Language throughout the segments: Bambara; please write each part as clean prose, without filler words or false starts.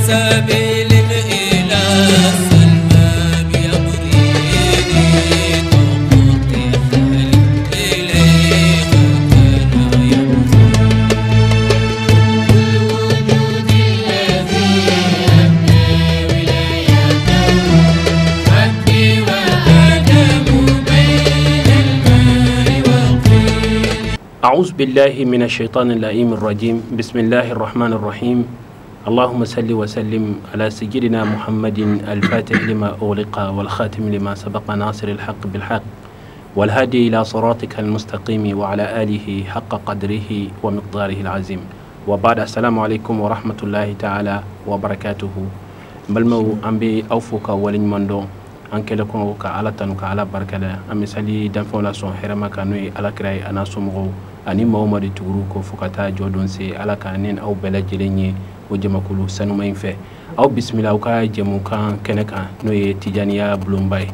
سبيل إلى السلمى بيغريني طاقتي حالي إليه كان يمضي الوجود الذي أبنى ولايته حبي وآدم بين الماء والطين. أعوذ بالله من الشيطان اللئيم الرجيم. بسم الله الرحمن الرحيم. اللهم صل وسلم على سيدنا محمد الفاتح لما أغلق والخاتم لما سبق ناصر الحق بالحق والهادي إلى صراطك المستقيم وعلى آله حق قدره ومقداره العظيم. وبعد، السلام عليكم ورحمة الله تعالى وبركاته. Balimaw, an bɛ aw fo ka waleɲuman dɔn. An kɛlen kɔ ka Ala tanu, ka Ala barika da, an bɛ sali danfɛnw la sɔn hɛrɛma kan, n'o ye Ala kira ye, a n'a somɔgɔw ani maaw ma de tuguru ko fo ka taa jɔ don se. Ala ka ne aw bɛɛ lajɛlen ye o jamakulu sanuma in fɛ. Aw bisimila aw ka jɛmukan kɛnɛ kan, n'o ye Tijaniya bulonba ye.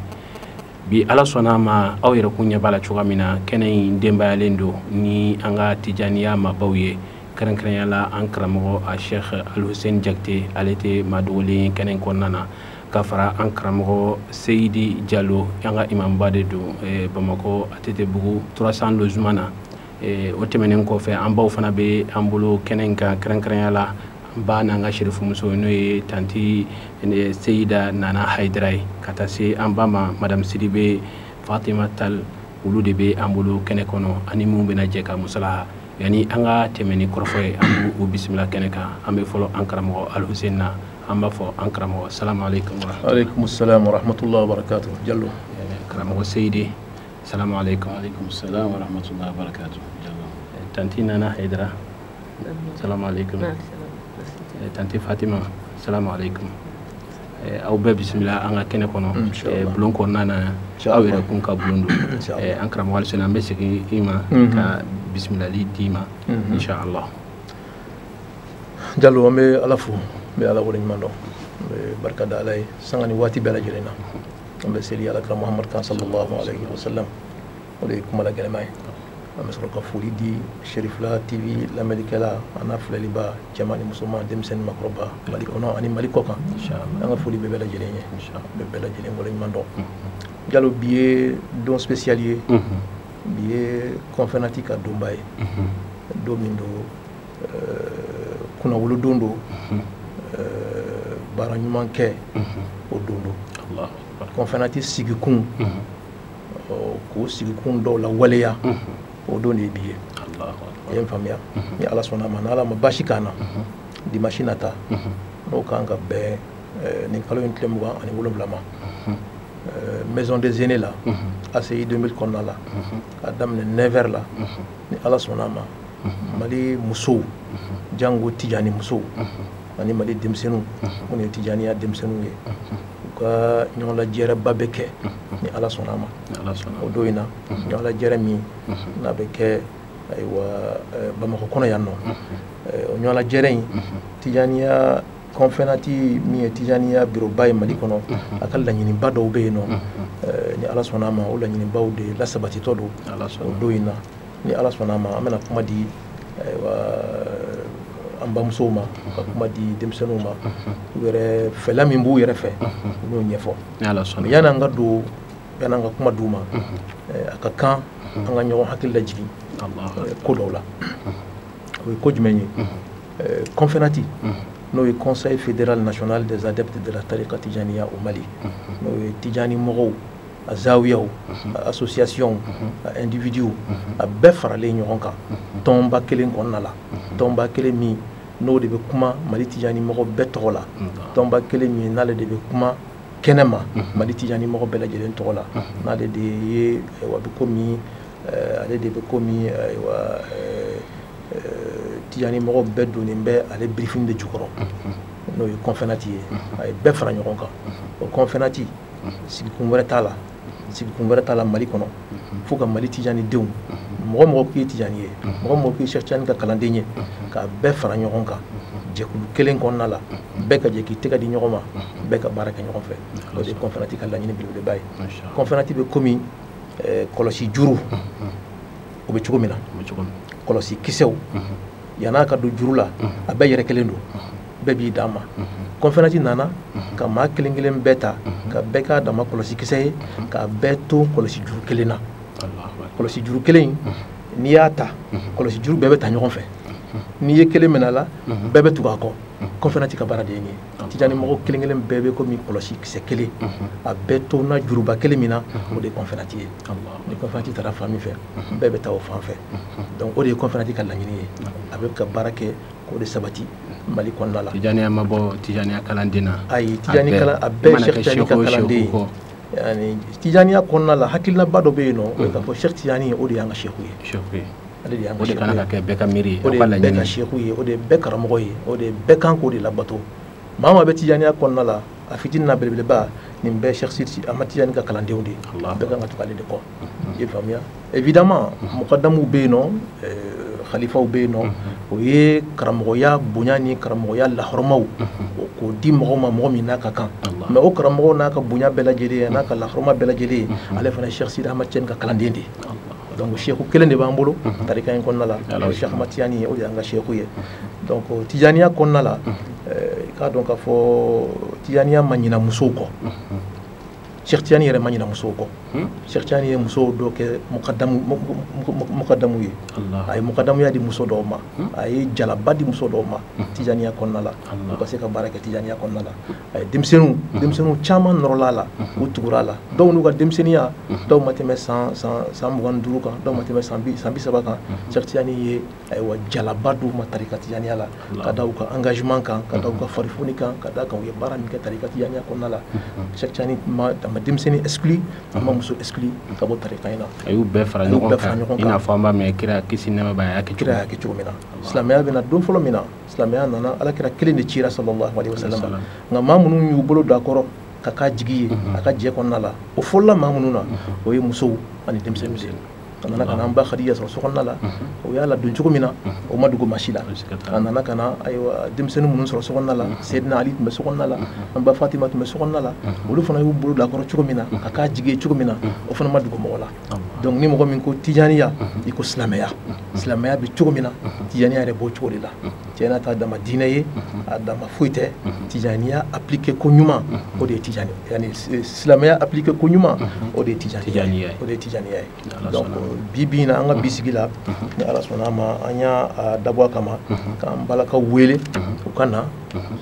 Bi, Ala sɔnna a ma, aw yɛrɛ kun ɲɛ b'a la cogoya min na, kɛnɛ in denbayalen don ni an ka Tijaniya maabaw ye, kɛrɛnkɛrɛnya la an karamɔgɔ a Sheikh Alhussein Jakite, ale tɛ maa dogolen ye kɛnɛ in kɔnɔna na, ka fara an karamɔgɔ Seyidi Jalo, an ka imamba de don Bamakɔ ATT bugu 300 logement na. O tɛmɛnen kɔfɛ, an baw fana bɛ an bolo kɛnɛ in kan, kɛrɛnkɛrɛnya la an ba n'an ka serifumuso, n'o ye tantie Seyida Nana Hayidara ye, ka taa se an ba ma Madame Sidibe Fatima Tal. Olu de bɛ an bolo kɛnɛ kɔnɔ ani minnu bɛna jɛ ka musalaha. Yanni an ka tɛmɛ ni kɔrɔfɔ ye, an b'u bisimila kɛnɛ kan. An bɛ fɔlɔ an karamɔgɔ Alhussein na. An b'a fɔ an karamɔgɔ, salamu aleykum wa rahmatulah. Aleykum salam wa rahmatulah wa barakatuh, Jallo. Karamɔgɔ Seyidi, salamu aleykum. Aleykum salam wa rahmatulah wa barakatuh, Jallo. Tantie Nana Hayidara, salamu aleykum. Tantie Fatima, salamu aleykum. Aw bɛɛ bisimila an ka kɛnɛ kɔnɔ, bulon kɔnɔna na, aw yɛrɛ kun ka bulon don. An karamɔgɔ Alhussein, an bɛ segin i ma ka bisimilali d'i ma, inshallah. Jallo, an bɛ Ala fo, n bɛ Ala waleɲuman dɔn, n bɛ barika da Ala ye sanga ni waati bɛɛ lajɛlen na. An bɛ seli Ala kira Muhamadu kan, sallallahu alayhi wa sallam, o de ye kuma la gɛlɛma ye. An bɛ sɔrɔ ka foli di Cherifla TV lamɛnnikɛla a n'a filɛliba, cɛman ni musoman, denmisɛnnin, makɔrɔba, Mali kɔnɔ ani Mali kɔ kan, an ka foli bɛ bɛɛ lajɛlen ye, bɛ bɛɛ lajɛlen waleɲuman dɔn. Jalo, bi ye don spécial ye, bi ye Confénati ka donba ye, don min don kunnawolo don don, baara ɲuman kɛ o don don. Confénati sigikun, k'o sigikun dɔw la waleya, o don de ye bi ye. I ye n faamuya? Ni Ala sɔnna a ma, n'Ala ma baasi k'an na, dimanche nata, n'o kan ka bɛn nin kalo in tile 27 ma, Maison des Aînés la, ACI 2000 kɔnɔna la, k'a daminɛ 9h la, ni Ala sɔnna a ma, Mali musow, jango Tijani musow ani Mali denmisɛnninw minnu ye Tijaniya denmisɛnninw ye, u ka ɲɔgɔn lajɛrɛba bɛ kɛ, ni Ala sɔnna a ma, o don in na. Ɲɔgɔn lajɛrɛ min n'a bɛ kɛ, ayiwa, Bamakɔ kɔnɔ yan nɔ, o ɲɔgɔn lajɛrɛ in, Tijaniya Confénati min ye Tijaniya bureauba ye Mali kɔnɔ, a ka laɲiniba dɔw bɛ yen nɔ, ni Ala sɔnna a ma, o laɲinibaw de lasabatitɔ don o don in na. Ni Ala sɔnna a ma, an bɛna kuma di, ayiwa, an bamusow ma, ka kuma di denmisɛnninw ma, u yɛrɛ fɛla min b'u yɛrɛ fɛ, u n'o ɲɛfɔ. Mais yanni an ka don, yanni an ka kuma d'u ma, a ka kan an ka ɲɔgɔn hakili lajigin ko dɔw la. O ye ko jumɛn ye? Confénati, n'o ye Conseil fédéral national des adeptes de la tariqa tijaniya au Mali, n'o ye Tijani mɔgɔw, a zawiyaw, a association, a individu, a bɛɛ faralen ɲɔgɔn kan tɔnba kelen kɔnɔna la, tɔnba kelen min n'o de bɛ kuma Mali Tijani mɔgɔ bɛɛ tɔgɔ la, tɔnba kelen min n'ale de bɛ kuma kɛnɛ ma Mali Tijani mɔgɔ bɛɛ lajɛlen tɔgɔ la, n'ale de ye, ayiwa, bɛ komi ale de bɛ komi, ayiwa, Tijani mɔgɔ bɛɛ donnen bɛ ale birifini de jukɔrɔ, n'o ye Confénati ye. A ye bɛɛ fara ɲɔgɔn kan. O Confénati, sigikun wɛrɛ t'a la, sigikun wɛrɛ t'a la Mali kɔnɔ fo ka Mali Tijani denw, mɔgɔ mɔgɔ k'i ye Tijani ye, mɔgɔ mɔgɔ k'i ye Cheikh Tijani ka kalanden ye, k'a bɛɛ fara ɲɔgɔn kan jɛkulu kelen kɔnɔna la, bɛɛ ka jɛ k'i tɛgɛ di ɲɔgɔn ma, bɛɛ ka baara kɛ ɲɔgɔn fɛ. O de ye Confénati ka laɲini belebeleba ye. Confénati bɛ komi kɔlɔsi juru, o bɛ cogo min na, kɔlɔsi kisɛw, yann'a ka don juru la, a bɛɛ yɛrɛ kelen don. Bɛɛ b'i d'a ma. Conférence nana ka maa kelen kelen bɛɛ ta ka bɛɛ k'a dama kɔlɔsi kisɛ ye, ka bɛɛ to kɔlɔsi juru kelen na. Kɔlɔsi juru kelen n'i y'a ta, kɔlɔsi juru bɛɛ bɛ ta ɲɔgɔn fɛ. N'i ye kelen minɛ a la, bɛɛ bɛ tugu a kɔ. Conférence ka baara de ye nin ye. Tijani mɔgɔ kelen kelen bɛɛ bɛ komi kɔlɔsi kisɛ kelen, a bɛɛ to na juruba kelen min na, o de ye conférence ye. Ni conférence taara fan min fɛ, bɛɛ bɛ taa o fan fɛ. Donc o de ye conférence ka laɲini ye. A bɛ ka baara kɛ k'o de sabati Mali kɔnɔna la. Tijaniya ma bɔ Tijaniya kalanden na. Ayi, Tijani kalan a bɛɛ ye Cheikh Tijani ka kalanden ye. Yani Tijaniya kɔnɔna la, hakilinaba dɔ bɛ yen nɔ, o ye k'a fɔ Cheikh Tijani, o de y'an ka cheikhu ye. Ale de y'an ka O de kan ka kɛ bɛɛ ka miiri ye, o de ye bɛɛ ka cheikhu ye, o de ye bɛɛ karamɔgɔ ye, o de ye bɛɛ kan k'o de labato. Maa o maa bɛ Tijaniya kɔnɔna la, a fitinin n'a belebeleba, nin bɛɛ Cheikh Sidi Ahmad Tijani ka kalandenw de ye. Bɛɛ kan ka tugu ale de kɔ. I ye faamuya? Évidemment, mukadamuw bɛ yen nɔ, khalifaw bɛ yen nɔ, o ye karamɔgɔya bonya ni karamɔgɔya lahɔrɔmaw k'o di mɔgɔw ma, mɔgɔ min n'a ka kan. Mais o karamɔgɔw n'a ka bonya bɛɛ lajɛlen ye, n'a ka lahɔrɔma bɛɛ lajɛlen ye, ale fana ye Cheikh Sidi Ahmad Tijani ka kalanden de ye. Donc cheikhu kelen de b'an bolo tarika in kɔnɔna la, o ye Cheikh Ahmad Tijani ye, o de y'an ka cheikhu ye. Donc Tijaniya kɔnɔna la, i k'a dɔn k'a fɔ Tijaniya ma ɲina musow kɔ. Cheikh Tijani yɛrɛ ma ɲina musow kɔ. Cheikh Tijani ye musow dɔ kɛ mukadamu ye. A ye mukadamuya di muso dɔw ma, a ye jalaba di muso dɔw ma Tijaniya kɔnɔna la, u ka se ka baara kɛ Tijaniya kɔnɔna la. A ye denmisɛnninw caman nɔrɔla a la, u tugura a la. Dɔw n'u ka denmisɛnninya, dɔw ma tɛmɛ san 25 kan, dɔw ma tɛmɛ san 30 kan. Cheikh Tijani ye ayiwa jalaba d'u ma tarika Tijaniya la, ka da u ka engagement kan, ka da u ka farifoni kan, ka da kan u ye baara min kɛ tarika Tijaniya kɔnɔna la. Cheikh Tijani ma denmisɛnnin exclu, a ma muso exclu ka bɔ tarika in na. A y'u bɛɛ fara ɲɔgɔn kan, i n'a fɔ an b'a mɛn kira kisi nɛɛma b'a ye, a y'a kɛ kira y'a kɛ cogo min na. Silamɛya bɛna don fɔlɔ min na, silamɛya nana, ala kira kelen de cira sallallahu alaihi wasallam. Nka maa minnu y'u bolo don a kɔrɔ ka k'a jigi ye a ka jɛ kɔnɔna la, o fɔlɔla maa minnu na, o ye musow ani denmisɛnninw de ye. A nana ka na an ba Khadija sɔrɔ so kɔnɔna la, o y'a ladon cogo min na, o ma dogo maa si la. A nana ka na ayiwa denmisɛnnin minnu sɔrɔ so kɔnɔna la, Seydina Ali tun bɛ so kɔnɔna la, an ba Fatima tun bɛ so kɔnɔna la, olu fana y'u bolo don a kɔrɔ cogo min na, ka k'a jigi ye cogo min na, o fana ma dogo mɔgɔ la. Donc ni mɔgɔ min ko Tijaniya, i ko silamɛya. Silamɛya bɛ cogo min na, Tijaniya yɛrɛ b'o cogo de la. Tijaniya t'a dama diinɛ ye, a dama foyi tɛ. Tijaniya appliqué ko ɲuman, o de ye Tijani, yani silamɛya appliqué ko ɲuman, o de ye Tijaniya ye. O de ye Tijaniya ye. Donc bi bi in na, an ka bi sigi la, ni Ala sɔnna a ma, an y'a dabɔ a kama k'an balakaw wele u ka na,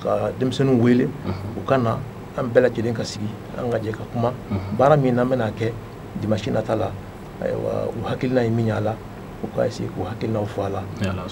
ka denmisɛnninw wele u ka na, an bɛɛ lajɛlen ka sigi, an ka jɛ ka kuma baara min n'an bɛna kɛ dimanche nata la. Ayiwa, u hakilina ye min y'a la, u ka essayer k'u hakilinaw fɔ a la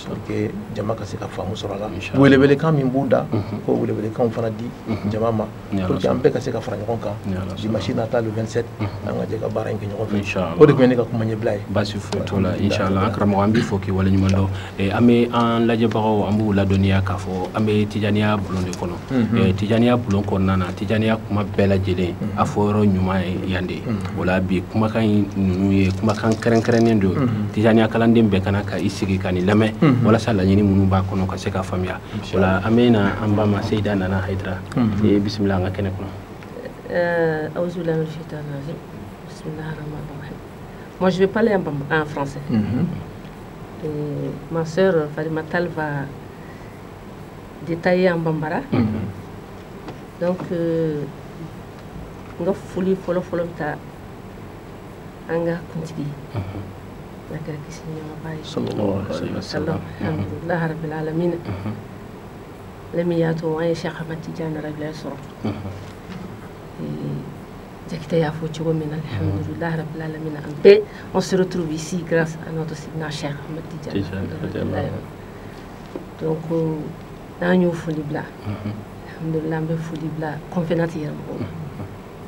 pour que jama ka se ka faamu sɔrɔ a la. Welewelekan min b'u da, k'o welewelekanw fana di jama ma pour que an bɛɛ ka se ka fara ɲɔgɔn kan dimanche nata le 27, an ka jɛ ka baara in kɛ ɲɔgɔn fɛ. O de tun ye ne ka kuma ɲɛbila ye. Baasi foyi t'o la, inshallah. An karamɔgɔ, an b'i fo k'i waleɲuman dɔn. An bɛ an lajɛbagaw, an b'u ladɔnniya k'a fɔ an bɛ Tijaniya bulon de kɔnɔ. Tijaniya bulon kɔnɔna na, Tijaniya kuma bɛɛ lajɛlen a fɔ yɔrɔ ɲuman ye yan de. O la bi kumakan in ninnu ye kumakan kɛrɛnkɛrɛnnen don. Tijaniya kalanden bɛɛ kana ka i sigi ka nin lamɛn walasa laɲini minnu b'a kɔnɔ ka se ka faamuya. O la an bɛ na an ba ma Seyida Nana Hayidara. Bisimila an ka kɛnɛ kɔnɔ. Moi, je vais parler en français. Et ma sœur Farima Tall va détailler en bambara. Donc, n ka foli fɔlɔ fɔlɔ bɛ taa an ka kuntigi ye. Ala kira kisi ni nɛɛma b'a ye. Sallallahu alaihi wasallam. Alhamdulillahi rabbil alamin. Ale min y'a to an ye Cheikh Ahmad Tidiane Rabilaye sɔrɔ. Jakite y'a fɔ cogo min na, alhamdulillahi rabbil alamin, an bɛɛ on se retrouve ici grâce à notre Sidina Cheikh Ahmad Tidiane. Donc n'an y'o foli bila, alhamdulillah, an bɛ foli bila Confénat yɛrɛ mɔgɔw ma.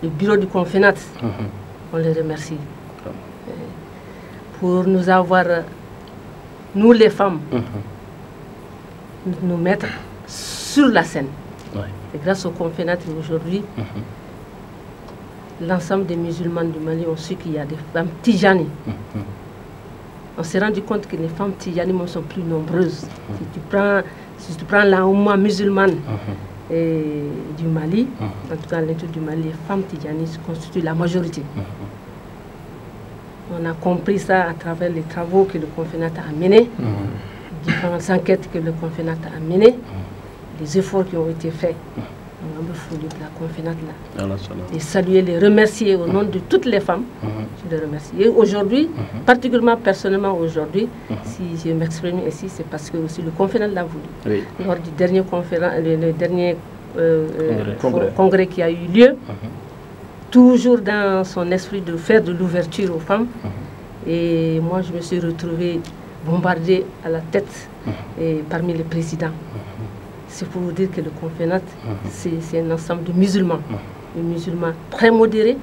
Le bureau du Confénat, on les remercie pour nous avoir, nous les femmes, nous mettre sur la scène. C'est grâce au Confénat aujourd'hui, l'ensemble des musulmans du Mali ont su qu'il y a des femmes tijani. On s'est rendu compte que les femmes tijani sont plus nombreuses. Si tu prends la Oumma musulmane et du Mali, en tout cas l'intérieur du Mali, les femmes tijani constituent la majorité. On a compris ça à travers les travaux que le Confénat a menés, différentes enquêtes que le Confénat a menées, les efforts qui ont été faits. On me fout de la conférence là. Les saluer, les remercier au nom de toutes les femmes. Je les remercie. Et aujourd'hui, particulièrement personnellement aujourd'hui, si je m'exprime ici, c'est parce que aussi le conférence l'a voulu. Oui. Lors du dernier conférence, le dernier congrès qui a eu lieu, toujours dans son esprit de faire de l'ouverture aux femmes. Et moi, je me suis retrouvée bombardée à la tête et parmi les présidents. C'est pour vous dire que le Confénat, c'est un ensemble de musulmans. Des musulmans très modérés,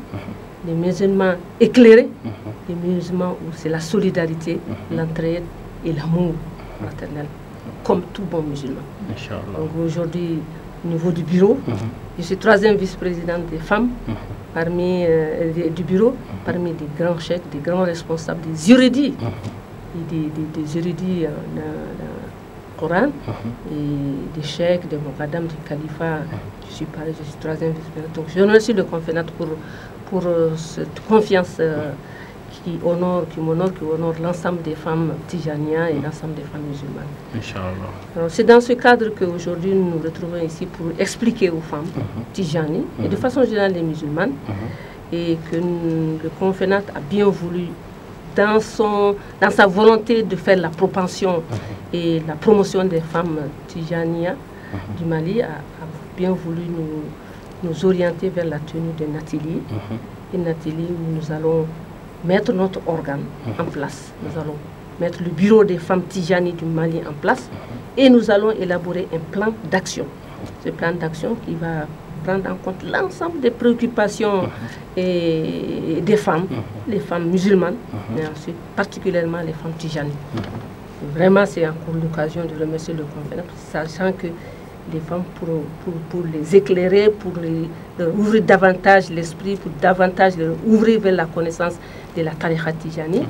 des musulmans éclairés, des musulmans où c'est la solidarité, l'entraide et l'amour fraternel, comme tout bon musulman. Donc aujourd'hui, au niveau du bureau, je suis troisième vice-présidente des femmes parmi, du bureau, parmi des grands chefs, des grands responsables, des érudits, des érudits dans le Coran, et des cheikhs, des moqaddam, du califat. Je suis pareil, je suis troisième vice-présidente. Donc je remercie le Confénat pour cette confiance qui honore, qui m'honore, qui honore l'ensemble des femmes tijanias et l'ensemble des femmes musulmanes. Inch'Allah. C'est dans ce cadre qu'aujourd'hui nous nous retrouvons ici pour expliquer aux femmes tijanies et de façon générale les musulmanes, et que le Confénat a bien voulu, dans sa volonté de faire la propension et la promotion des femmes tijanias du Mali, a bien voulu nous orienter vers la tenue d'un atelier, un atelier où nous allons mettre notre organe en place. Nous allons mettre le bureau des femmes tijanies du Mali en place et nous allons élaborer un plan d'action. Ce plan d'action qui va prendre en compte l'ensemble des préoccupations et des femmes, les femmes musulmanes, mais ensuite particulièrement les femmes tijanies. Vraiment, c'est encore l'occasion de remercier le conférence, sachant que les femmes, pour les éclairer, pour les ouvrir davantage l'esprit, pour davantage les ouvrir vers la connaissance de la tariqa tijani,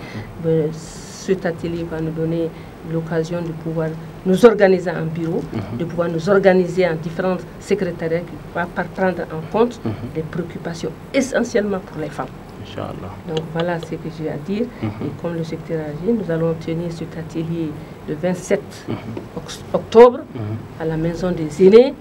cet atelier va nous donner l'occasion de pouvoir nous organiser en bureau, de pouvoir nous organiser en différents secrétariats qui vont prendre en compte les préoccupations essentiellement pour les femmes. Inch'Allah. Donc voilà ce que j'ai à dire. Et comme le secrétaire a dit, nous allons tenir cet atelier le 27 octobre à la maison des aînés.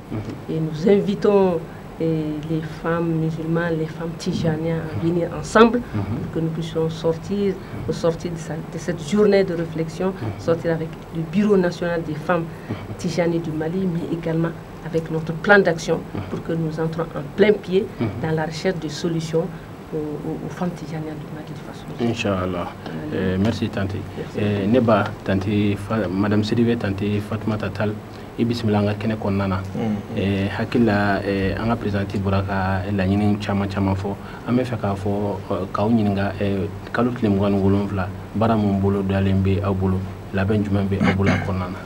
Et nous invitons les femmes musulmanes, les femmes tijanias à venir ensemble pour que nous puissions sortir, au sortir de cette journée de réflexion, sortir avec le Bureau national des femmes tijanies du Mali, mais également avec notre plan d'action pour que nous entrons en plein pied dans la recherche de solutions aux femmes tijanias du Mali de façon générale. Inch'Allah. Merci tante. Neba tante Madame Sidibé, tante Fatoumata Tall, i bisimila an ka kɛnɛ kɔnɔna na. Hakili la an ka présidente bɔra ka laɲini caman caman fɔ. An bɛ fɛ k'a fɔ k'aw ɲininka kalo tile 27 baara mun bolo dalen bɛ aw bolo, labɛn jumɛn bɛ aw bolo a kɔnɔna na?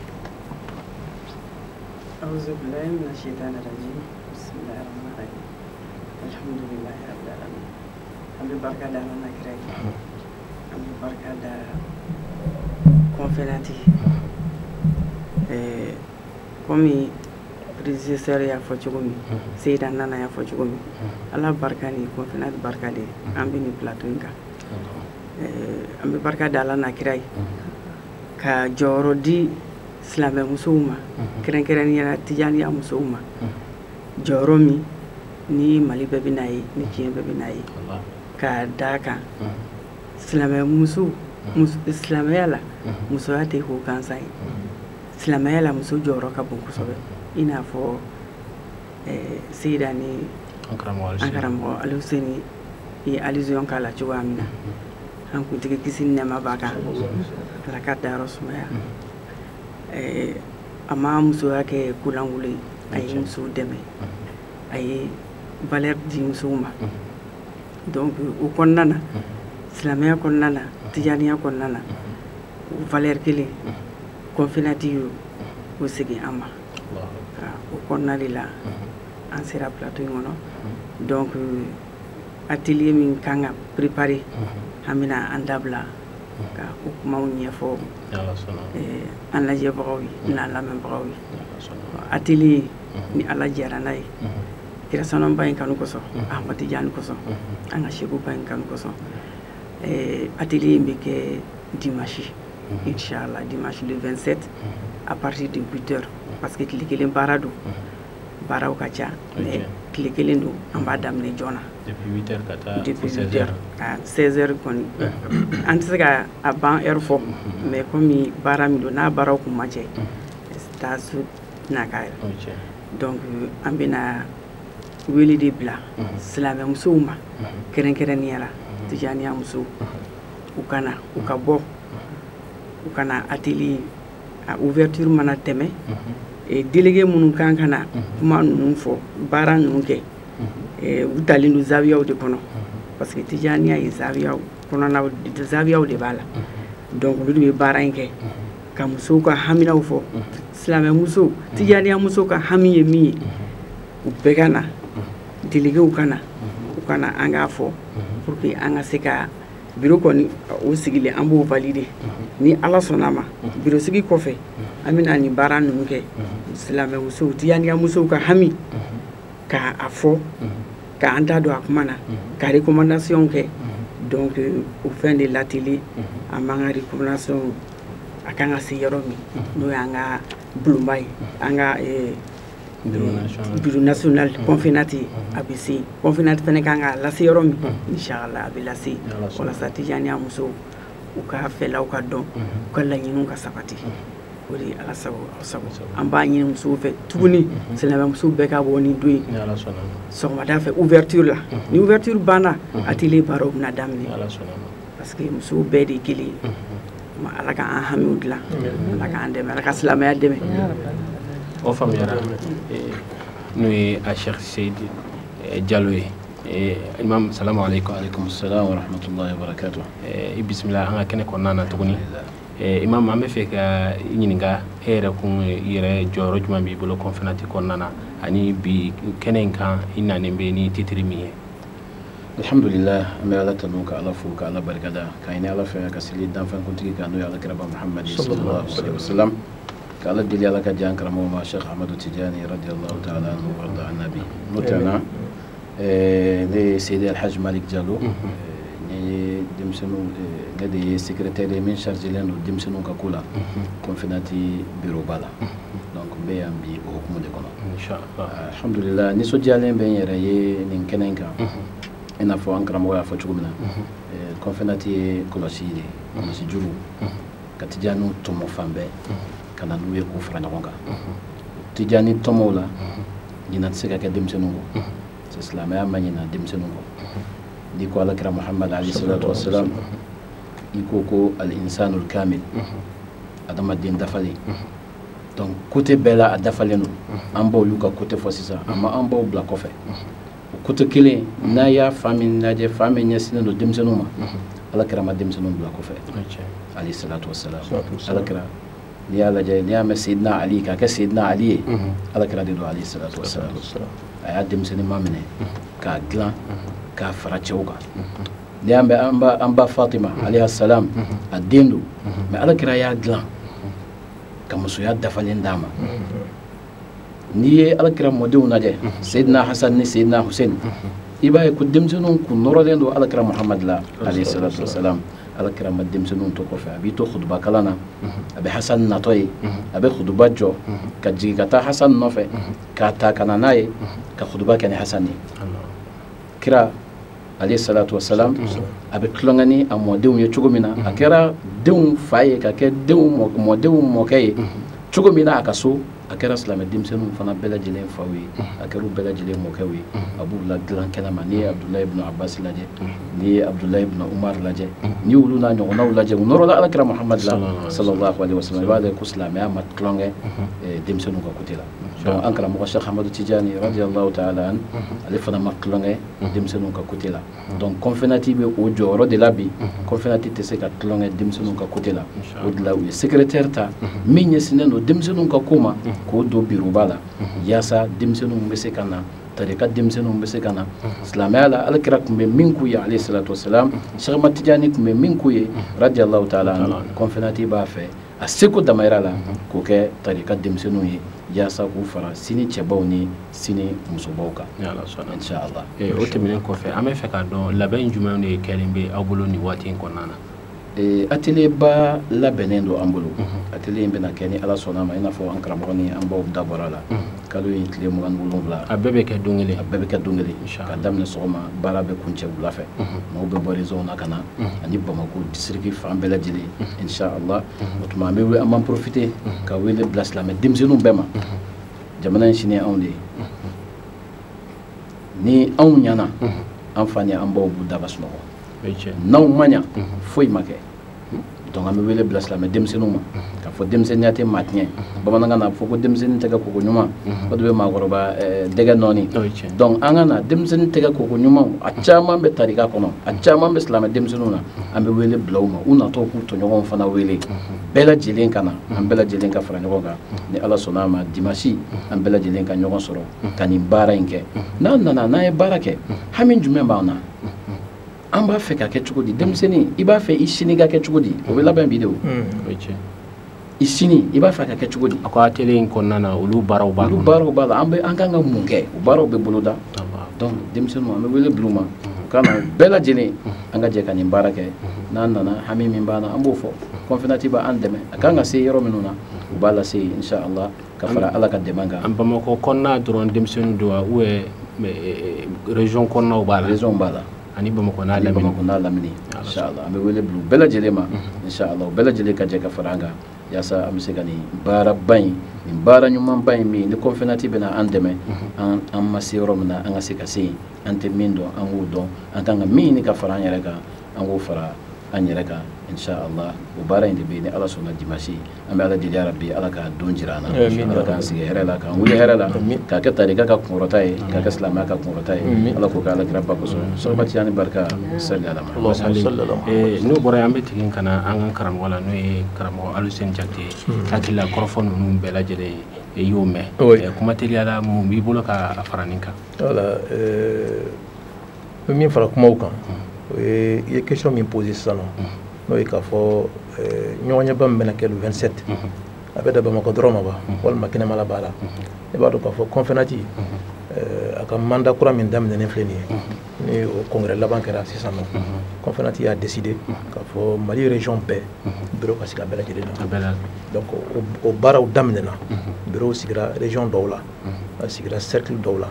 Auzu billahi minash shaitani rajim. Bismillahir rahmanir rahim. Alhamdulillahi rabbil alamin. An bɛ barika da Ala n'a kira ye. An bɛ barika da conférence ye. Komi prédécesseur y'a fɔ cogo min, Seyida Nana y'a fɔ cogo min, Ala barika ni conférence barika de an bɛ nin plateau in kan. An bɛ barika da Ala n'a kira ye ka jɔyɔrɔ di silamɛmusow ma, kɛrɛnkɛrɛnnenya la tijaniya musow ma, jɔyɔrɔ min ni Mali bɛɛ bɛ n'a ye, ni diɲɛ bɛɛ bɛ n'a ye, k'a d'a kan silamɛmuso silamɛya la musoya tɛ ko gansan ye. Silamɛya la muso jɔyɔrɔ ka bon kosɛbɛ, i n'a fɔ Seyida ni an karamɔgɔ Aluseni ye allusion k'a la cogoya min na, an kuntigi kisi ni nɛɛma b'a kan, Ala k'a dayɔrɔ sumaya. A ma musoya kɛ kolankolon ye, a ye musow dɛmɛ, a ye valeur di musow ma. Donc o kɔnɔna na, silamɛya kɔnɔna na, tijaniya kɔnɔna na, o valeur kelen conférence y'o segin an ma. O kɔnɔna de la an sera plateau in kɔnɔ. Donc atelier min kan ka préparer, an bɛna an dabila ka o kumaw ɲɛfɔ an lajɛbagaw ye n'an lamɛnbagaw ye. Atelier ni Ala jɛra n'a ye, kira sanuba in kanu kosɔn, Ahmad Tijani kosɔn, an ka sekuba in kanu kosɔn, atelier in bɛ kɛ dimanche. Inch'Allah, dimanche le 27, à partir de 8h. Parce que tile kelen baara don, baaraw ka ca, mais tile kelen don, an b'a daminɛ joona. Depuis 8 heures ka taa depuis 16 8 heures à 16 heures kɔni, an tɛ se ka a ban heure fɔ, mais comme baara min don, n'a baaraw kun ma cɛ, taa so tɛna k'a yɛrɛ. Donc an bɛna wele de bila silamɛmusow ma, kɛrɛnkɛrɛnnenya la Tijaniya musow, u ka na, u ka bɔ, u ka na atelier a ouverture mana tɛmɛ, délégué minnu kan ka na kuma ninnu fɔ, baara ninnu kɛ, u talen don zawiyaw de kɔnɔ, parce que Tijaniya ye zawiyaw kɔnɔna, zawiyaw de b'a la. Donc olu de bɛ baara in kɛ ka musow ka haminaw fɔ, silamɛmusow, Tijaniya musow ka hami ye min ye, u bɛɛ ka na, déléguéw ka na, u ka na an k'a fɔ pour que an ka se ka bureau kɔni o sigilen, an b'o valider. Ni Ala sɔnna ma, bureau sigi kɔfɛ, an bɛna nin baara ninnu kɛ, silamɛmusow, Tijaniya musow ka hami k'a fɔ, k'an da don a kuma na, ka recommandation kɛ. Donc au fin de l'atelier, an b'an ka recommandation a kan ka se yɔrɔ min, n'o y'an ka bulonba ye, an ka bureau national Confénat, a bɛ se Confénat fana kan k'a lase yɔrɔ min, inchallah a bɛ lase, walasa Tijaniya musow u ka fɛlaw ka dɔn, u ka laɲiniw ka sabati. O de ye Ala sago aw sago. An b'a ɲini musow fɛ tuguni, silamɛmusow bɛɛ ka bɔ nin don ye sɔgɔmada fɛ ouverture la. Ni ouverture banna, atelier baaraw bɛna daminɛ, parce que musow bɛɛ de ye kelen ye. Ala k'an hamiw dilan, Ala k'an dɛmɛ, Ala ka silamɛya dɛmɛ. O faamuyara. N'o ye a Cheikh Seydi Diallo ye. Imam, salamu aleykum. Aleykum salam wa rahmatullahi wa barakatuh. I bisimila an ka kɛnɛ kɔnɔna na tuguni. Imam, an bɛ fɛ ka i ɲininka e yɛrɛ kun, i yɛrɛ jɔyɔrɔ jumɛn b'i bolo Confénat kɔnɔna na, ani bi kɛnɛ in kan i nanen bɛ ni titiri min ye? Alhamdulillah, an bɛ Ala tanu, ka Ala fo, ka Ala barikada, ka ɲini Ala fɛ ka seli danfɛnkuntigi kan, n'o ye Alakiraba Muhamadi sallallahu alaihi wasallam, ka Ala deli Ala ka diya an karamɔgɔ ma Cheikh Ahmadou Tidiane radiyallahu ta'ala anhu warda an nabi. N'o tɛmɛna, ne ye Seydi Alhaji Malick Diallo, ne ye denmisɛnninw, ne de ye secrétaire ye min chargé len don denmisɛnninw ka ko la Confénat bureau ba la. Donc n bɛ yan bi o hukumu de kɔnɔ. Inchallah. Alhamdulillah, nisɔndiyalen bɛ n yɛrɛ ye nin kɛnɛ in kan. I n'a fɔ an karamɔgɔ y'a fɔ cogo min na, Confénat ye kɔlɔsi de ye, kɔlɔsi juru ka Tijaniw tɔmɔ fan bɛɛ ka na n'u ye k'u fara ɲɔgɔn kan. Tijani tɔmɔw la, ɲinan tɛ se ka kɛ denmisɛnninw kɔ, silamɛya ma ɲina denmisɛnninw kɔ. N'i ko Alakira Muhamad alayhi salatu wasalam, i ko ko al insanul kamil, adamaden dafalen. Donc côté bɛɛ la a dafalen don. An b'olu ka côté fɔ sisan, a ma an b'aw bila kɔfɛ. O côté kelen n'a y'a fan min lajɛ, fan min ɲɛsinnen don denmisɛnninw ma, Alakira ma denmisɛnninw bila kɔfɛ alayhi salatu wasalam. Alakira, n'i y'a lajɛ, n'i y'a mɛn Seydina Ali k'a kɛ Seydina Ali ye, Alakira de don alayhi salatu wasalam. A y'a denmisɛnnin ma minɛ k'a dilan k'a fara cɛw kan. N'i y'a mɛn an ba Fatima alayhi salam, a den don, mais Alakira y'a dilan ka musoya dafalen d'a ma. N'i ye Alakira mɔdenw lajɛ, Seydina Hasan ni Seydina Hussein, i b'a ye ko denmisɛnninw kun nɔrɔlen don Alakira Muhamad la alayhi salatu wasalam. Alakira ma denmisɛnninw to kɔfɛ. A b'i to kutuba kalan na, a bɛ Hasan natɔ ye, a bɛ kutuba jɔ ka jigin ka taa Hasan nɔfɛ, k'a ta ka na n'a ye ka kutuba kɛ ni Hasan ye. Kira alayhi salatu wasalam, a bɛ tulonkɛ ni a mɔdenw ye cogo min na, a kɛra denw fa ye ka kɛ denw mɔdenw mɔkɛ ye cogo min na a ka so, a kɛra silamɛ denmisɛnninw fana bɛɛ lajɛlen faw ye, a kɛra u bɛɛ lajɛlen mɔkɛw ye. A b'u la dilan kɛnɛ ma. N'i ye Abudulayi ibn Abbas lajɛ, n'i ye Abudulayi ibn Umar lajɛ, n'i y'olu n'a ɲɔgɔnnaw lajɛ, u nɔrɔla Alakira Muhamad la sallallahu alaihi wasallam. I b'a lajɛ ko silamɛya ma tulonkɛ denmisɛnninw ka côté la. Donc an karamɔgɔ Cheikh Ahmadou Tidiane radiyallahu ta'ala an, ale fana ma tulonkɛ denmisɛnninw ka côté la. Donc Confénat bɛ o jɔyɔrɔ de la bi. Confénat tɛ se ka tulonkɛ denmisɛnninw ka côté la. O de la u ye secrétaire ta min ɲɛsinnen don denmisɛnninw ka ko ma, k'o don bureau la, yaasa denmisɛnninw bɛ se ka na tarika, denmisɛnninw bɛ se ka na silamɛya la. Alakira tun bɛ min k'u ye alayhi salatu wasalam, Cheikh Ahmad Tidiane tun bɛ min k'u ye radiyallahu ta'ala anhu, Confénat b'a fɛ a seko damayira la k'o kɛ tarika denmisɛnninw ye, yaasa k'u fara sini cɛbaw ni sini musobaw kan, inshallah. O tɛmɛnen kɔfɛ, an bɛ fɛ k'a dɔn labɛn jumɛn de kɛlen bɛ aw bolo nin waati in kɔnɔna na? Atelier ba labɛnnen don an bolo. Atelier in bɛna kɛ ni Ala sɔnna ma, i n'a fɔ an karamɔgɔ ni an baw da bɔra la. Kalo in tile 27. A bɛɛ bɛ kɛ don kelen. A bɛɛ bɛ kɛ don kelen. Ka daminɛ sɔgɔma, baara bɛ kuncɛ wula fɛ. Maaw bɛ bɔ région na ka na ani Bamakɔ district fan bɛɛ lajɛlen, inshallah. O tuma an bɛ an b'an profiter ka wele bila silamɛ denmisɛnninw bɛɛ ma. Jamana in sini anw de ye. Ni anw ɲɛna, an fa ni an baw b'u da ka sunɔgɔ. N'anw ma ɲa, foyi ma kɛ. Donc an bɛ wele bila silamɛ denmisɛnninw ma k'a fɔ denmisɛnninya tɛ maa tiɲɛ. Bamanankan na a bɛ fɔ ko denmisɛnnin tɛgɛ koko ɲuman o de bɛ maakɔrɔba dɛgɛ nɔɔni. Donc an ka na denmisɛnnin tɛgɛ koko ɲumanw, a caman bɛ tarika kɔnɔ, a caman bɛ silamɛ denmisɛnninw na. An bɛ wele bila u ma, u natɔ k'u tɔɲɔgɔnw fana wele, bɛɛ lajɛlen ka na, an bɛɛ lajɛlen ka fara ɲɔgɔn kan. Ni Ala sɔnna a ma, dimanche an bɛɛ lajɛlen ka ɲɔgɔn sɔrɔ ka nin baara in kɛ. N'an nana, n'an ye baara kɛ, hami jumɛn b'an na? An b'a fɛ ka kɛ cogo di? Denmisɛnnin, i b'a fɛ i sini ka kɛ cogo di? O bɛ labɛn bi de o. I sini i b'a fɛ ka kɛ cogo di? A ko atelier in kɔnɔna na, olu baaraw b'a la. Olu baaraw b'a la. An bɛ an kan ka mun kɛ? O baaraw bɛ boloda. Donc denmisɛnninw, an bɛ wele bila u ma, u ka na bɛɛ lajɛlen, an ka jɛ ka nin baara kɛ. N'an nana, hami min b'an na, an b'o fɔ. Confédération b'an dɛmɛ, a kan ka se yɔrɔ minnu na, u b'a lase, inshallah, ka fara Ala ka dɛmɛ kan. An Bamakɔ kɔnɔna dɔrɔn denmisɛnninw don wa, ou bien région kɔnɔnaw b'a la? Région b'a la. Ani Bamakɔ n'a lamini. Bamakɔ n'a lamini, inshallah. An bɛ wele bila u bɛɛ lajɛlen ma, inshallah. U bɛɛ lajɛlen ka jɛ ka fara an kan yaasa an bɛ se ka nin baaraba in, nin baara ɲumanba in min ni Confédération bɛna an dɛmɛ, an ma se yɔrɔ min na, an ka se ka se yen. An tɛ min dɔn, an k'o dɔn. An kan ka min ɲini ka fara an yɛrɛ kan, an k'o fara an yɛrɛ kan, inshallah. O baara in de bɛ yen ni Ala sɔnna dimanche. An bɛ Ala deli yarabi, Ala k'a don jira an na, Ala k'an sigi hɛrɛ la, k'an wuli hɛrɛ la, k'a kɛ tarika ka kunkɔrɔta ye, k'a kɛ silamɛya ka kunkɔrɔta ye. Ala k'o kɛ Ala kira ba kosɔn. Sɔrɔbatiya ni barika, sali ala ma. N'o bɔra yen, an bɛ segin ka na an ka karamɔgɔ la, n'o ye karamɔgɔ Aluseni Jakite ye. Hakili la kɔrɔfɔ ninnu bɛɛ lajɛlen i y'o mɛn. Kuma teliya la, mun b'i bolo ka fara nin kan? Voilà, n bɛ min fara kumaw kan, o ye i ye question min posé sisan nɔ, n'o ye k'a fɔ ɲɔgɔnɲɛba min bɛna kɛ le 27, a bɛ dan Bamakɔ dɔrɔn ma wa, walima kɛnɛmala b'a la? I b'a dɔn k'a fɔ Confédération, a ka mandat kura min daminɛnen filɛ nin ye, ni o congrès laban kɛra sisan nɔ, Confédération y'a décidé k'a fɔ Mali région bɛɛ bureau ka sigi a bɛɛ lajɛlen na. Donc o baaraw daminɛna, bureau sigira région dɔw la, a sigira cercle dɔw la,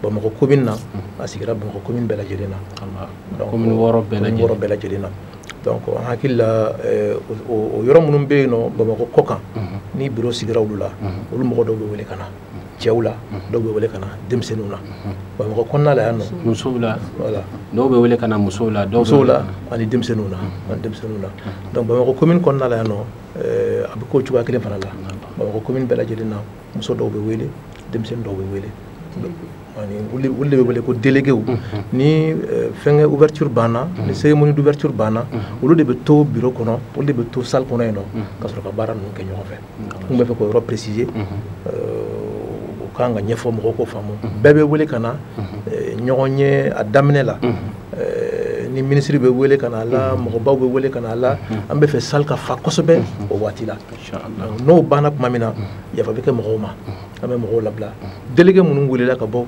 Bamakɔ commune na, a sigira Bamakɔ commune bɛɛ lajɛlen na. Donc commune 6 bɛɛ lajɛlen na. Donc an hakili la, o yɔrɔ minnu bɛ yen nɔ Bamakɔ kɔ kan, ni bureau sigira olu la, olu mɔgɔ dɔw bɛ wele ka na cɛw la, dɔw bɛ wele ka na denmisɛnninw na. Bamakɔ kɔnɔna la yan nɔ, musow la, voilà, dɔw bɛ wele ka na musow la, dɔw musow la ani denmisɛnninw na, ani denmisɛnninw na. Donc Bamakɔ commune kɔnɔna la yan nɔ, a bɛ k'o cogoya kelen fana la. Bamakɔ commune bɛɛ lajɛlen na, muso dɔw bɛ wele, denmisɛnnin dɔw bɛ wele, ani olu de bɛ wele ko déléguéw. Ni fɛnkɛ ouverture banna, ni cérémonie d'ouverture banna, olu de bɛ to bureau kɔnɔ, olu de bɛ to salle kɔnɔ yen nɔ, ka sɔrɔ ka baara ninnu kɛ ɲɔgɔn fɛ. N bɛ fɛ k'o yɔrɔ préciser, o kan ka ɲɛfɔ mɔgɔw k'o faamu. Bɛɛ bɛ wele ka na ɲɔgɔn ye a daminɛ la. Ni ministre bɛ wele ka na a la, mɔgɔbaw bɛ wele ka na a la, an bɛ fɛ salle ka fa kosɛbɛ o waati la. N'o banna tuma min na, yafa bɛ kɛ mɔgɔw ma, an bɛ mɔgɔw labila. Délégué minnu welela ka bɔ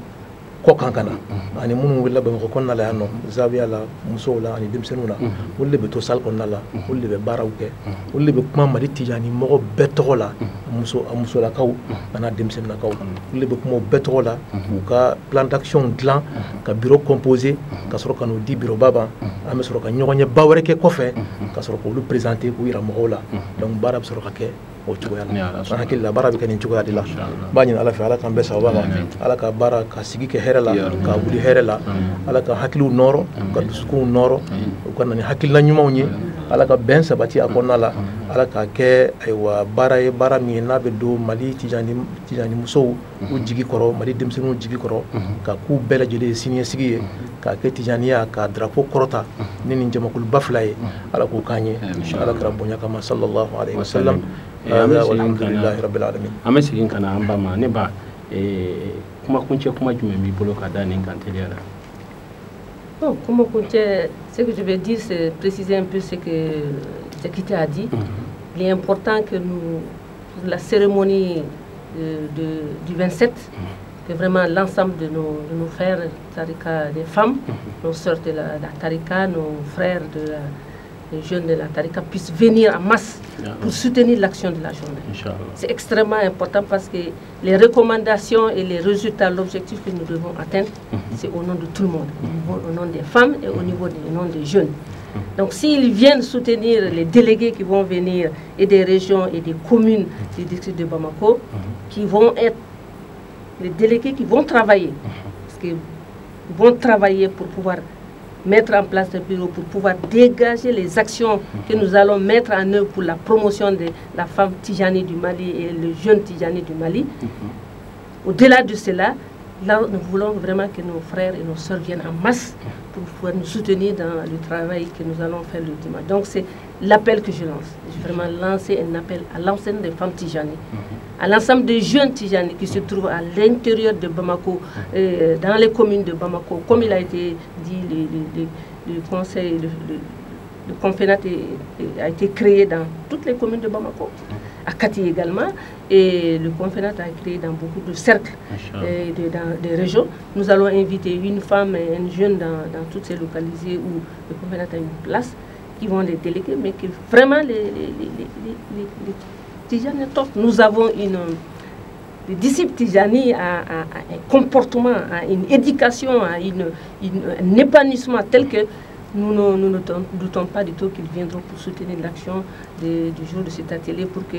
kɔ kan ka na, ani minnu welela Bamakɔ kɔnɔna la yan nɔ, zawiya la, musow la ani denmisɛnninw la, olu de bɛ to salle kɔnɔna la, olu de bɛ baaraw kɛ, olu de bɛ kuma Mali Tijani mɔgɔ bɛɛ tɔgɔ la, a musolakaw ani a denmisɛnninnakaw, olu de bɛ kuma u bɛɛ tɔgɔ la, k'u ka plan d'action dilan, ka bureau composer, ka sɔrɔ ka n'o di bureau ba ma. An bɛ sɔrɔ ka ɲɔgɔnɲɛba wɛrɛ kɛ kɔfɛ, ka sɔrɔ k'olu présenter, k'u yira mɔgɔw la. Donc baara bɛ sɔrɔ ka kɛ o cogoya la. An hakili la baara bɛ kɛ nin cogoya de la. N b'a ɲini Ala fɛ, Ala k'an bɛɛ sababa ma, Ala ka baara ka sigi kɛ hɛrɛ la, ka wuli hɛrɛ la, Ala ka hakiliw nɔrɔ, ka dusukunw nɔrɔ, u ka na ni hakilina ɲumanw ye, Ala ka bɛn sabati a kɔnɔna la, Ala k'a kɛ ayiwa baara ye, baara min ye n'a bɛ don Mali Tijani musow u jigi kɔrɔ, Mali denmisɛnninw jigi kɔrɔ, ka k'u bɛɛ lajɛlen ye siniɲɛsigi ye, k'a kɛ Tijaniya ka drapeau kɔrɔta ni nin jamakuluba fila ye. Ala k'o k'an ye, Ala kɛra bonya kama, sallallahu alaihi wa sallam. An bɛ segin ka na an ba ma. Ne ba, kuma kuncɛ kuma jumɛn b'i bolo ka da nin kan teliya la? Bon, kuma kuncɛ, ce que je vais dire, c'est préciser un peu ce que Jakite a dit. Il est important que nous, pour la cérémonie du 27, que vraiment l'ensemble de nos frères tarika, des femmes, nos sœurs de la tarika, nos frères de la les jeunes de la Tarika puissent venir en masse pour soutenir l'action de la journée. C'est extrêmement important parce que les recommandations et les résultats, l'objectif que nous devons atteindre, c'est au nom de tout le monde, au nom des femmes et au niveau des nom des jeunes. Donc s'ils viennent soutenir les délégués qui vont venir et des régions et des communes du district de Bamako, qui vont être les délégués qui vont travailler, parce qu'ils vont travailler pour pouvoir mettre en place des bureaux, pour pouvoir dégager les actions que nous allons mettre en œuvre pour la promotion de la femme Tijani du Mali et le jeune Tijani du Mali. Au-delà de cela, là, nous voulons vraiment que nos frères et nos sœurs viennent en masse pour pouvoir nous soutenir dans le travail que nous allons faire le dimanche. Donc c'est l'appel que je lance. Je veux vraiment lancer un appel à l'ensemble des femmes Tijani, à l'ensemble des jeunes Tijani qui se trouvent à l'intérieur de Bamako, dans les communes de Bamako. Comme il a été dit, le conseil, le Confénat a été créé dans toutes les communes de Bamako, à Kati également, et le Confénat a créé dans beaucoup de cercles et dans des régions. Nous allons inviter une femme et un jeune dans toutes ces localités où le Confénat a une place, qui vont les déléguer, mais que vraiment les Tijani top. Nous avons les disciples Tijani a un comportement, a une éducation, a un épanouissement tel que nous ne doutons pas du tout qu'ils viendront pour soutenir l'action du jour de cet atelier pour que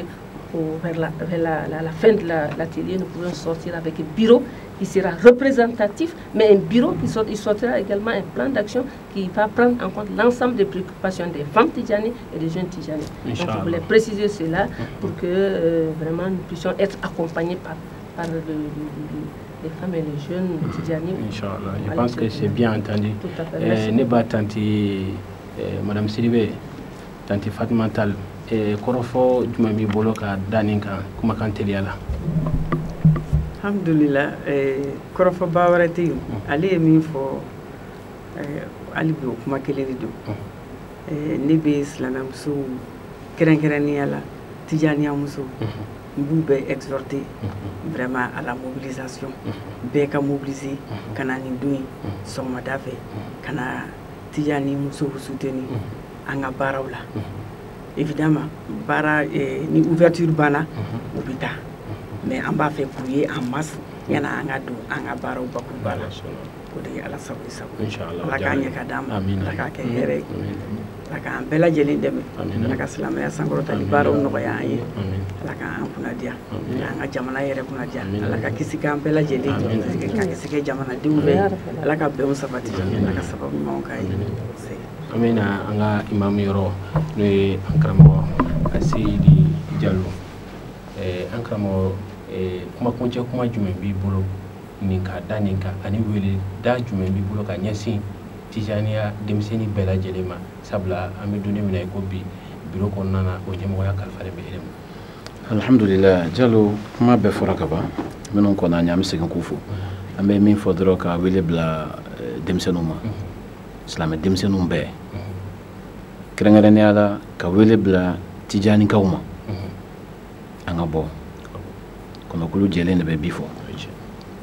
vers la fin de l'atelier, nous pourrions sortir avec un bureau qui sera représentatif, mais un bureau qui sortira également un plan d'action qui va prendre en compte l'ensemble des préoccupations des femmes Tijani et des jeunes Tijani. Donc je voulais préciser cela pour que vraiment nous puissions être accompagnés par les femmes et les jeunes Tijani. Inch'Allah, je pense que c'est bien entendu. Tout à fait. Merci. Ne tanti Madame Sidibé, tanti Fatma Tal, kɔrɔfɔ jumɛn b'i bolo ka da nin kan kumakan teliya la? Alhamdulillah, kɔrɔfɔba wɛrɛ tɛ yen. Ale ye min fɔ hali bi o kuma kelen de don. Ne bɛ silamɛmusow kɛrɛnkɛrɛnnenya la Tijaniya musow, n b'u bɛɛ exhorter vraiment à la mobilisation. Bɛɛ ka mobiliser ka na nin don in sɔgɔmada fɛ ka na Tijani musow soutenir an ka baaraw la. Évidemment, baara ni ouverture banna u bɛ taa, mais an b'a fɛ k'u ye en masse yanni an ka don an ka baaraw bakuruba la. O de ye Ala sago i sago. Ala k'a ɲɛ ka d'an ma, Ala k'a kɛ hɛrɛ ye, Ala k'an bɛɛ lajɛlen dɛmɛ, Ala ka silamɛya sankɔrɔtali baaraw nɔgɔya an ye, Ala k'an kunnadiya, k'an ka jamana yɛrɛ kunnadiya, Ala ka kisi k'an bɛɛ lajɛlen, ka kisi kɛ jamanadenw bɛɛ, Ala ka bɛnw sabati, Ala ka sababu ɲumanw k'an ye. An bɛna an ka imamu yɔrɔ n'o ye an karamɔgɔ Seyidi Jalo. An karamɔgɔ, kumakuncɛ kuma jumɛn b'i bolo nin ka da nin kan, ani wele da jumɛn b'i bolo ka ɲɛsin Tijaniya denmisɛnnin bɛɛ lajɛlen ma, sabula an bɛ don min na i ko bi biro kɔnɔna na o ɲɛmɔgɔya kalifalen bɛ e de ma? Alhamdulillah, Jalo, kuma bɛɛ fɔra ka ban. Minnu kɔnna an ɲɛ, an bɛ segin k'u fo. An bɛ min fɔ dɔrɔn ka wele bila denmisɛnninw ma, silamɛ denmisɛnninw bɛɛ, kɛrɛnkɛrɛnnenya la ka wele bila Tijanikaw ma, an ka bɔ kɔnɔkulu jɛlen de bɛ bi fɔ,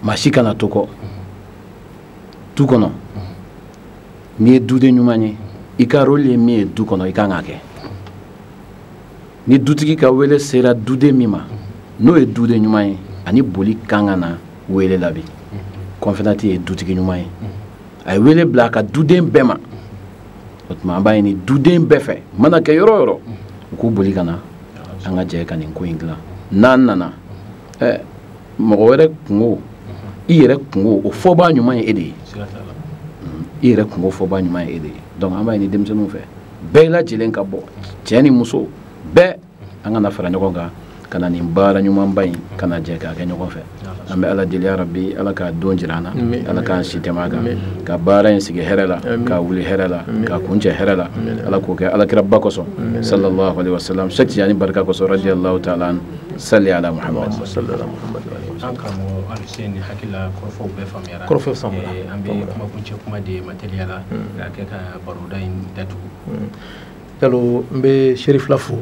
maa si kana to kɔ du kɔnɔ. N'i ye duden ɲuman ye, i ka rôle ye min ye du kɔnɔ, i kan k'a kɛ. Ni dutigi ka wele sera duden min ma, n'o ye duden ɲuman ye, ani boli kan ka na wele la bi. Confédérati ye dutigi ɲuman ye, a ye wele bila a ka duden bɛɛ ma. O tuma an b'a ɲini duden bɛɛ fɛ, mana kɛ yɔrɔ o yɔrɔ, u k'u boli ka na an ka jɛ ka nin ko in dilan. N'an nana, mɔgɔ wɛrɛ kungo, i yɛrɛ kungo, o fɔbaa ɲuman ye e de ye. I yɛrɛ kungo fɔbaa ɲuman ye e de ye. Donc an b'a ɲini denmisɛnninw fɛ, bɛɛ lajɛlen ka bɔ, cɛ ni muso bɛɛ, an ka na fara ɲɔgɔn kan ka na nin baara ɲumanba in ka na jɛ k'a kɛ ɲɔgɔn fɛ. An bɛ Ala deli ya Rabi, Ala k'a don jira an na, Ala k'an si tɛmɛ a kan, ka baara in sigi hɛrɛ la, k'a wuli hɛrɛ la, k'a kuncɛ hɛrɛ la, Ala k'o kɛ Ala kira ba kosɔn, sallallahu alaihi wasallam, Cheikh Tijani barika kosɔn, radiyallahu ta'ala an, salli ala Muhammad. An karamɔgɔ Aluseni, hakili la kɔrɔfɔw bɛɛ faamuyara. Kɔrɔfɔw faamuyara. An bɛ kumakuncɛ kuma de ma teliya la k'a kɛ ka baroda in datugu. Jalo, n bɛ Serifila fo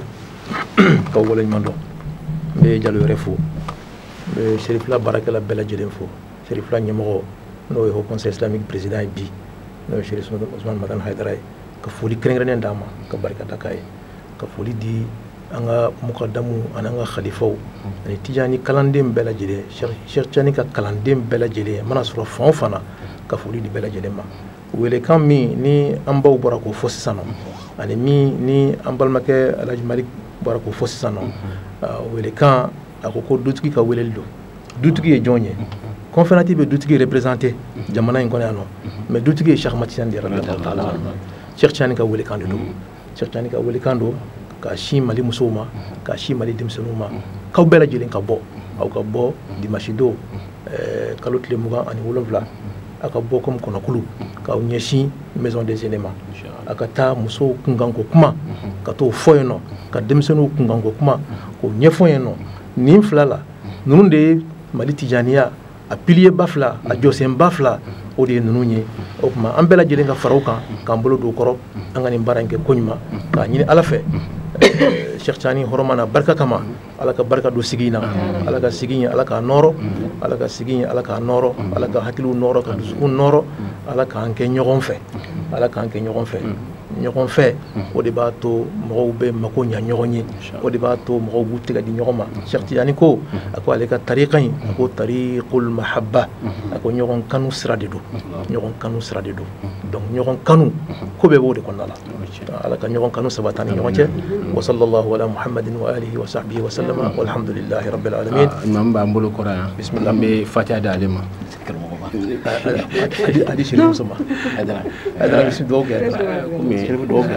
k'aw waleɲuman dɔn. N bɛ Jalo yɛrɛ fo, n bɛ Serifila baarakɛla bɛɛ lajɛlen fo, Serifila ɲɛmɔgɔ n'o ye Haut Conseil islamique président ye bi, n'o ye Serif Ousmane Madani Hayidara ye, Ka foli kɛrɛnkɛrɛnnen d'a ma ka barika da k'a ye, ka foli di an ka mukadamu ani an ka khalifaw ani Tijani kalanden bɛɛ lajɛlen, Cheikh Tijani ka kalanden bɛɛ lajɛlen mana sɔrɔ fan o fan na, ka foli di bɛɛ lajɛlen ma. Welekan min ni an baw bɔra k'o fɔ sisan nɔ, ani min ni an balimakɛ Alhaji Malik bɔra k'o fɔ sisan nɔ, welekan a ko ko dutigi ka weleli don. Dutigi ye jɔn ye? Conférence bɛ dutigi représenter jamana in kɔnɔ yan nɔ, mais dutigi ye Cheikh Ahmad Tijani de radiyallahu ta'ala anhu. Cheikh Tijani ka welekan de don. Cheikh Tijani ka welekan don k'a sin Mali musow ma, k'a sin Mali denmisɛnninw ma, k'aw bɛɛ lajɛlen ka bɔ, aw ka bɔ dimanche don kalo tile 27, aw ka bɔ comme kɔnɔkulu k'aw ɲɛsin maison des aînés ma, a ka taa musow kunkanko kuma ka t'o fɔ yen nɔ, ka denmisɛnninw kunkanko kuma k'o ɲɛfɔ yen nɔ. Nin fila la, ninnu de ye Mali Tijaniya a pilier ba fila, a jɔsen ba fila, o de ye ninnu ye. O tuma an bɛɛ lajɛlen ka fara o kan, k'an bolo don o kɔrɔ, an ka nin baara in kɛ koɲuman, k'a ɲini Ala fɛ Cheikh Tijani hɔrɔma n'a barika kama, Ala ka barika don sigi in na, Ala ka sigi in Ala k'a nɔrɔ, Ala ka sigi in Ala k'a nɔrɔ, Ala ka hakiliw nɔrɔ, ka dusukun nɔrɔ, Ala k'an kɛ ɲɔgɔn fɛ, Ala k'an kɛ ɲɔgɔn fɛ. Ɲɔgɔn fɛ, o de b'a to mɔgɔw bɛ mako ɲa ɲɔgɔn ye, o de b'a to mɔgɔw b'u tɛgɛ di ɲɔgɔn ma. Cheikh Tijani ko, a ko ale ka tariqa in, a ko tariqul mahabba, a ko ɲɔgɔn kanu sira de don, ɲɔgɔn kanu sira de don. Donc ɲɔgɔn kanu ko bɛɛ b'o de kɔnɔna la. Ala ka ɲɔgɔn kanu sabati an ni ɲɔgɔn cɛ. Wa sallallahu ala muhammadin wa alihi wa sahbihi wa sallama, walhamdulillahi rabbil alamin. Imam b'an bolo kɔrɔ yan, bismillah, an bɛ fatiha d'ale ma. Adi Chérif Moussa Haidara, Haidara bɛ dugawu kɛ, Chérif dugawu kɛ.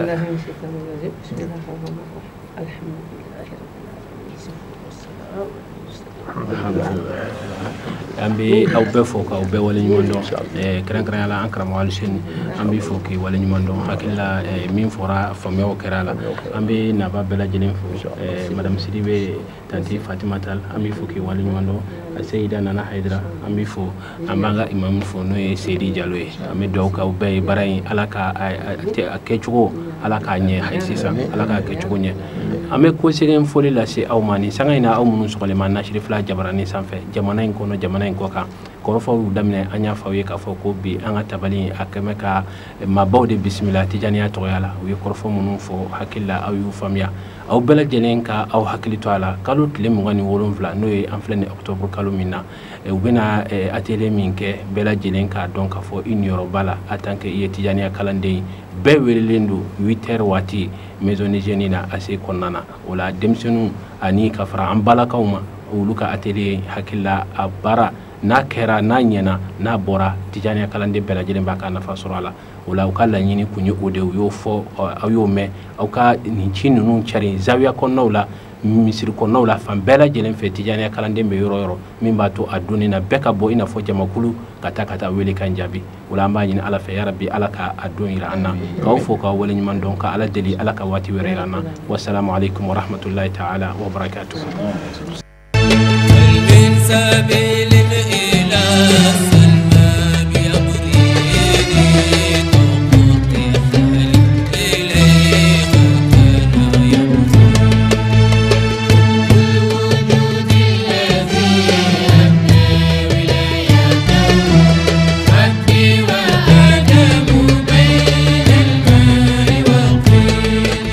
An bɛ aw bɛɛ fo k'aw bɛɛ waleɲuman dɔn, kɛrɛnkɛrɛnnenya la an karamɔgɔ Aluseni, an b'i fo k'i waleɲuman dɔn. Hakili la min fɔra faamuyaw kɛra a la. An bɛ naba bɛɛ lajɛlen fo, madame Sidibe, tanti Fatima Tal, an b'i fo k'i waleɲuman dɔn. Seyida Nana Hayidara, an b'i fo. An b'an ka imamu fo n'o ye Seyidi Jalo ye. An bɛ dugawu k'aw bɛɛ ye, baara in Ala ka a kɛcogo Ala k'a ɲɛ hali sisan, Ala k'a kɛcogo ɲɛ. An bɛ kosegin foli lase aw ma nin sanga in na, aw minnu sɔgɔlen bɛ Nasiri fila jabarani sanfɛ, jamana in kɔnɔ, jamana in kɔ kan. Kɔrɔfɔw daminɛ, an y'a fɔ aw ye k'a fɔ ko bi an ka tabali a kɛmɛ ka maabaw de bisimila Tijaniya tɔgɔya la. U ye kɔrɔfɔ minnu fɔ, hakili la aw y'u faamuya. Aw bɛɛ lajɛlen ka aw hakili to a la, kalo tile 27, n'o ye an filɛ ni octobre kalo min na, u bɛna atelier min kɛ, bɛɛ lajɛlen k'a dɔn k'a fɔ i niyɔrɔba la en tant que i ye Tijaniya kalanden ye. Bɛɛ welelen don 8h waati maison des jeunes na ACI kɔnɔna na. O la denmisɛnninw ani ka fara an balakaw ma, olu ka atelier hakili la a baara n'a kɛra, n'a ɲɛna, n'a bɔra, Tijaniya kalanden bɛɛ lajɛlen b'a ka nafa sɔrɔ a la. O la u ka laɲini kun ye o de ye, u y'o fɔ, aw y'o mɛn. Aw ka nin ci ninnu cari zawiya kɔnɔnaw la, misiri kɔnɔnaw la, fan bɛɛ lajɛlen fɛ Tijaniya kalanden bɛ yɔrɔ yɔrɔ, min b'a to a donni na bɛɛ ka bɔ i n'a fɔ jamakulu ka taa wele kan jaabi. O la an b'a ɲini Ala fɛ, yarabi Ala ka a don yira an na. K'aw fo k'aw waleɲuman dɔn, ka Ala deli Ala ka waati wɛrɛ yira an na. Wasalamu aleykum wa rahmatulahi ta'ala wa barakatuh. سبيل الإله.